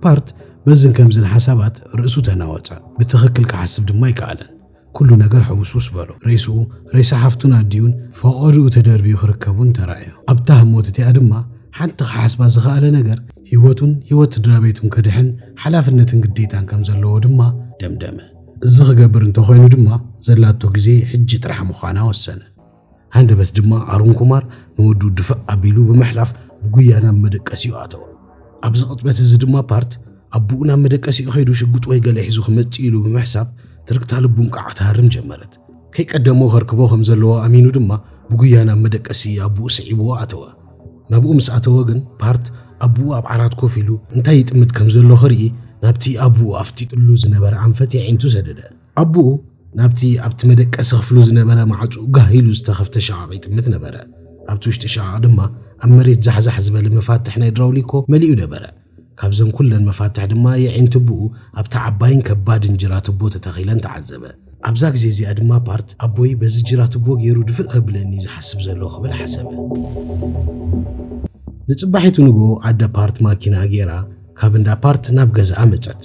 ፓርት በዝን ከምዝን ሓሳባት ርእሱ ተናወጸ። ብትኽክል ክሓስብ ድማ ኣይከኣለን። ኩሉ ነገር ሕውስውስ በሎ። ሬስኡ፣ ሬሳ ሓፍቱን ኣዲኡን ፈቐድኡ ተደርብዩ ክርከቡን ተራእዮ። ኣብታ ህሞት እቲኣ ድማ ሓንቲ ክሓስባ ዝኸኣለ ነገር ህይወቱን ህይወት ስድራ ቤቱን ከድሕን ሓላፍነትን ግዴታን ከም ዘለዎ ድማ ደምደመ። እዚ ክገብር እንተኾይኑ ድማ ዘላቶ ግዜ ሕጂ ጥራሕ ምዃና ወሰነ። ሃንደበት ድማ ኣሩን ኩማር ንወዱ ድፍእ ኣቢሉ ብምሕላፍ ብጉያ ናብ መደቀሲኡ ኣተወ። ኣብዚ ቅጽበት እዚ ድማ ፓርት ኣቦኡ ናብ መደቀሲኡ ከይዱ ሽጉጥ ወይ ገለ ሒዙ ክመጽእ ኢሉ ብምሕሳብ ትርክታ ልቡ እንቃዕ ክትሃርም ጀመረት። ከይቀደሞ ከርክቦ ከም ዘለዎ ኣሚኑ ድማ ብጉያ ናብ መደቀሲ ኣቦኡ ስዒብዎ ኣተወ። ናብኡ ምስ ኣተወ ግን ፓርት ኣቦኡ ኣብ ዓራት ኮፍ ኢሉ እንታይ ይጥምት ከም ዘሎ ክርኢ ናብቲ ኣቦኡ ኣፍጢጥሉ ዝነበረ ኣንፈት የዒንቱ ሰደደ። ኣቦኡ ናብቲ ኣብቲ መደቀሲ ክፍሉ ዝነበረ ማዕጹ ጋህ ኢሉ ዝተኸፍተ ሸቓቕ ይጥምት ነበረ። ኣብቲ ውሽጢ ሸቓቕ ድማ ኣብ መሬት ዛሕዛሕ ዝበለ መፋትሕ ናይ ድራውሊኮ መሊኡ ነበረ። ካብዘን ኩለን መፋትሕ ድማ የዒንቱ ኣቦኡ ኣብታ ዓባይን ከባድን ጅራ ትቦ ተተኺለን ተዓዘበ። ኣብዛ ግዜ እዚኣ ድማ ፓርት ኣቦይ በዚ ጅራ ትቦ ገይሩ ድፍእ ከብለኒ ዝሓስብ ዘሎ ክብል ሓሰበ። ንጽባሒቱ ንግሆ ኣደ ፓርት ማኪና ገይራ ካብ እንዳ ፓርት ናብ ገዛኣ መጸት።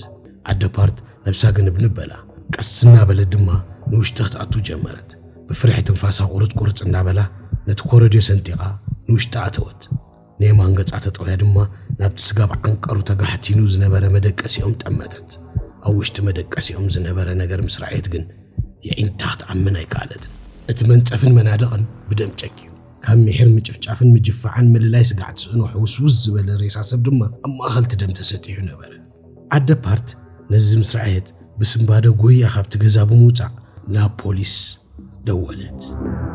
ኣደ ፓርት ነብሳ ግንብንብ በላ። ቀስ እናበለት ድማ ንውሽጢ ክትኣቱ ጀመረት። ብፍርሒ ትንፋሳ ቁርጽ ቁርጽ እናበላ ነቲ ኮረድዮ ሰንጢቓ ንውሽጢ ኣተወት። ንየማን ገጻ ተጠውያ ድማ ናብቲ ስጋብ ዓንቀሩ ተጋሕቲኑ ዝነበረ መደቀሲኦም ጠመተት። ኣብ ውሽጢ መደቀሲኦም ዝነበረ ነገር ምስ ረኣየት ግን የዒንታ ክትኣምን ኣይከኣለትን። እቲ መንጸፍን መናድቕን ብደም ጨቅዩ። ካብ ሚሒር ምጭፍጫፍን ምጅፋዕን ምልላይ ስጋዕ ትስእኖ ሕውስውስ ዝበለ ሬሳ ሰብ ድማ ኣብ ማእኸል እቲ ደም ተሰጢሑ ነበረ። ኣደ ፓርት ነዚ ምስ ረኣየት ብስንባደ ጎያ ካብቲ ገዛ ብምውጻእ ናብ ፖሊስ ደወለት።